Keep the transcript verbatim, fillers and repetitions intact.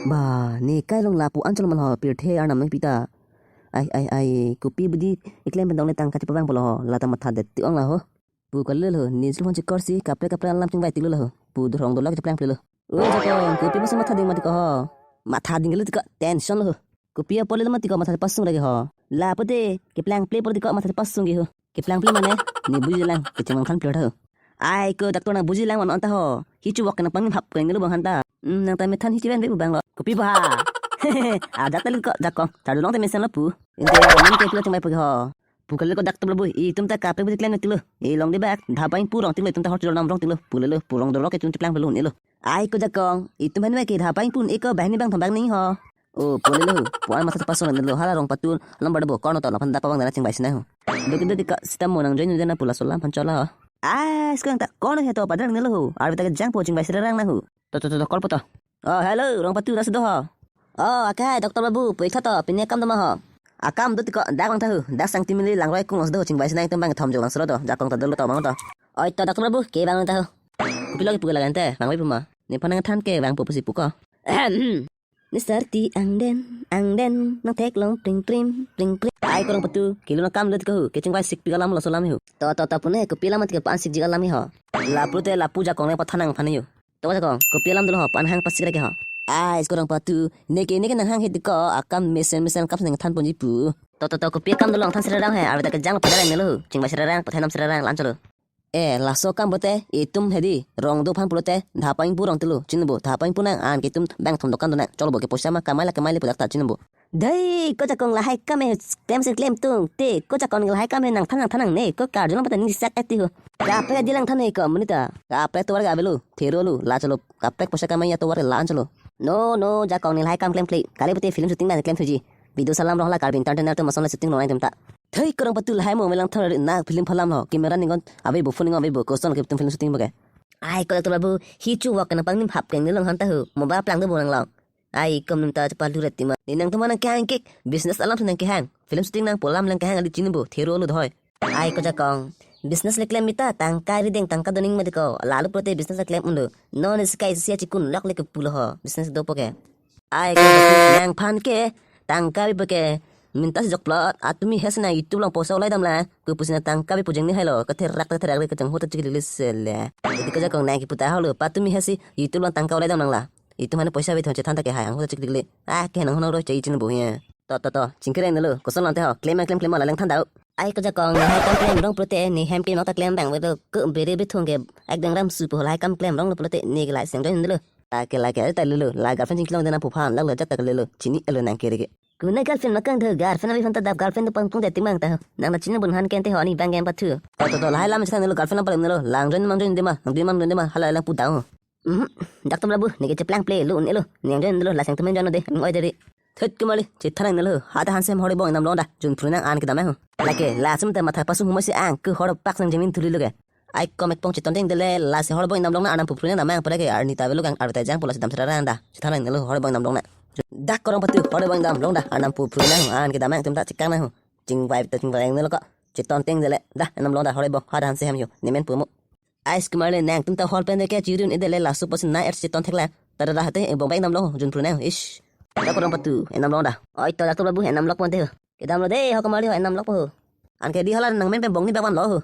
Ba, ne kai long lapu anchot mal ho, pirthe arnam nangpi ta. Ai, ai, ai, kopi budi iklem pen dong le tangka chepavang pulo ho, lata matha det ti ong la ho. Pu kalilo ho, ne julu hon chikor si, kaprek kaprek alam chingvai tilo ho. Pu dorong dolok cheplang plelo. O jakong, kopi masi matha ding mati ko ho. Matha ding lo ti ko, tension lo ho. Kopi apor le mati ko matha pasung lagi ho. Lapu te, keplang ple apor ti ko matha pasung ke ho. Keplang ple mane, ne buji lang, kecheng mangkhan ple ho. Ai ko doctor nang buji lang man anta ho. Hichu wak nang pangnim hap keng nilo bang hanta. Hmm, nang ta methan hichi ven be bang lo. Kopi ba ha. Ajat tali ko jakong. Chadu long te mesen lo pu. Inte man ke pu chingvai pu ke ho. Pu kali ko doctor lo bu. Itum ta kaprek budi klem tilo. E long de bak. Dha pang pu rong tilo itum ta hor tilo nam rong tilo. Pu lelo pu rong dorok ke chun cheplang pelo nilo. Ai ko jakong. Itum han me ke dha pang pun eko bahni bang thom bang ni ho. O, pu lelo, pu an matha pasung nilo, hala Rongpatu, alam pada bo, kono to, lapan dapa bang dana chingvai sinai ho. Dok dok ka, sita mo nang join dana pula solam pan chola ho. Ah, sekarang ta, kono he to, padang nilo ho, arve ta kejang po chingvai sirarang na ho. To, to, to, to, call po to. Oh, hello, Rongpatu, nasi do ho. Oh, akai, doctor babu, pu ikha to, pini akam do ma ho. Akam do ti ko, dak bang ta ho, dak sang timili langroi kung nasi do ho, chingvai sinai itum bang thom jong lang solo to, jakong ta dolo to, bang to. Oi to, doctor babu, ke bang ta ho. Kopi lo ke pu lagante, bang pu ma. Nephan nangthan ke, bang pu pusi pu ko. Ahem. Ni sarti angden, angden, nang theklong pring prim, pring prim. Ai ko Rongpatu, kilo nang kam lut ko hu, kechingvai sik pi alam lo solam hu. To, to, to, pune, kopi alam ti ko pan sik jik alam ho. Lapu te lapu jakong le pathan nangphan yo. To jakong, kopi alam dolo ho, pan hang pasik lagi ho. Ai, ko Rongpatu, neke neke nang hang hit ko, akam mesen mesen kap nangthan ponji pu. To, to, to, kopi akam dolo nangthan sirarang he, arve ta kejang lo padang nilo hu, chingvai sirarang, pathan nam sirarang, lan cholo. Eh, laso kam bote, itum hedi, rong do phan pulote, dha pang pu rong tilo, chinbo, dha pang pu nang, an ke itum bang thom dokan do nang, cholo bo ke poisa ma kamai la kamai le pu dak ta chinbo. Dei, ko jakong lahai kam he, klem si klem tung, te, ko jakong lahai kam he nangthan nangthan nangne, ko karjulong pata ni sak eti ho. Kaprek di lang than he ko, monit ta, kaprek tovar ke avelo, thero lo, la cholo, kaprek poisa kamai ya tovar ke la an cholo. No, no, jakong ne lahai kam klem kle, kali bote film shooting na klem thuji, video salam rong la Karbi entertainer atum ason la shooting rong nang itum ta. Thei ko Rongpatu lahai mo melang thar na film phalam lo, camera ningon, ave bo phone ningon ave bo, koson ke itum film shooting bo ke. Ai ko doctor babu, hichu wak nang pangnim hap keng nilo hanta hu, mobile plang do bo nang long. Ai kom nim ta chapa luret ti ma. Ne nangtum nang kang kik, business alam nang kehang. Film shooting nang polam lang kehang adi chinbo, thero lo dhoi. Ai ko jakong, business le klem mita, tangka rideng tangka doning mati ko, lalu prote business le klem undo. Non iskai isi achikun lok le ke pulo ho, business do po ke. Ai ko nangphan ke, tangka bi po ke, minta si jokplot, atumi hes na YouTube along poisa ulai dam la, ku pusi na tangka bi po jeng ni hai lo, ketherak ketherak le kecheng hota chikli le sele. Iti ko jakong nang kiputa ho lo, patumi hes si YouTube along tangka ulai dam nang la. Itum hane poisa bi thon chethan ta ke hai, ang hota chikli le. Ah, ke nang honang ro chai chin bo ya. To, to, to, chingkereng dulu, koson lante ho, klem klem klem la lang than dau. Ai ko jakong, ne lahai kam klem rong pulote, ne hem ke nok ta klem bang vedo, ke bere bithung ke, ek dang ram su po lahai kam klem rong lo pulote, ne ke lai seng join dulu. Ta ke la ke ta lulu, la girlfriend chingklong dena pu phan, lak lo jak ta ke lulu, chini elo nang kere ke. Kuna girlfriend makang tho, girlfriend abi phan ta dap, girlfriend to pang tung de timang ta. Nang na chini bun han ken te ho ani bang game pathu. To, to, to, lahai lam chethan dulu, girlfriend lam palim dulu, lang join mang join de ma, nang di mang join de ma, hala lang pu dau. Mhm. Doctor babu, ne ke cheplang ple, lu un elo, ne join dulu, la seng temen join de, ngoi deri. Thut kumali, chithan nang dulu, hata hanse hore bong nam long da, jun phrunang an kedam ho. Lake, la sum te matha pasung humai si ang, ke hor pak sang jemin thuli lo ke. Ai kom ekpong chiton ding dele, lasi hor bong nam long na anam pupru na mang pada ke arni ta velo gang arve ta jang pola si dam sera rang da. Chithan nang lo hor bong nam long na. Dak ko Rongpatu hor bong nam long da anam pupru na an ke damang tum ta chikang na hu. Chingvai ta chingvai nang lo ko. Chiton ding dele da nam long da hor bong ha dan se hem yo. Nemen pumo. Ais kumar le nang tum ta hor pen de ke chirun idele laso posin na er chiton thek la. Ta da hate bong bang nam long jun pru na ish. Dak ko Rongpatu enam long da. Oi to dak to babu enam lok pon te ho. Kedam lo de ho kumar ho enam lok po ho. An ke di hala nang men pen bong ni bang lo ho.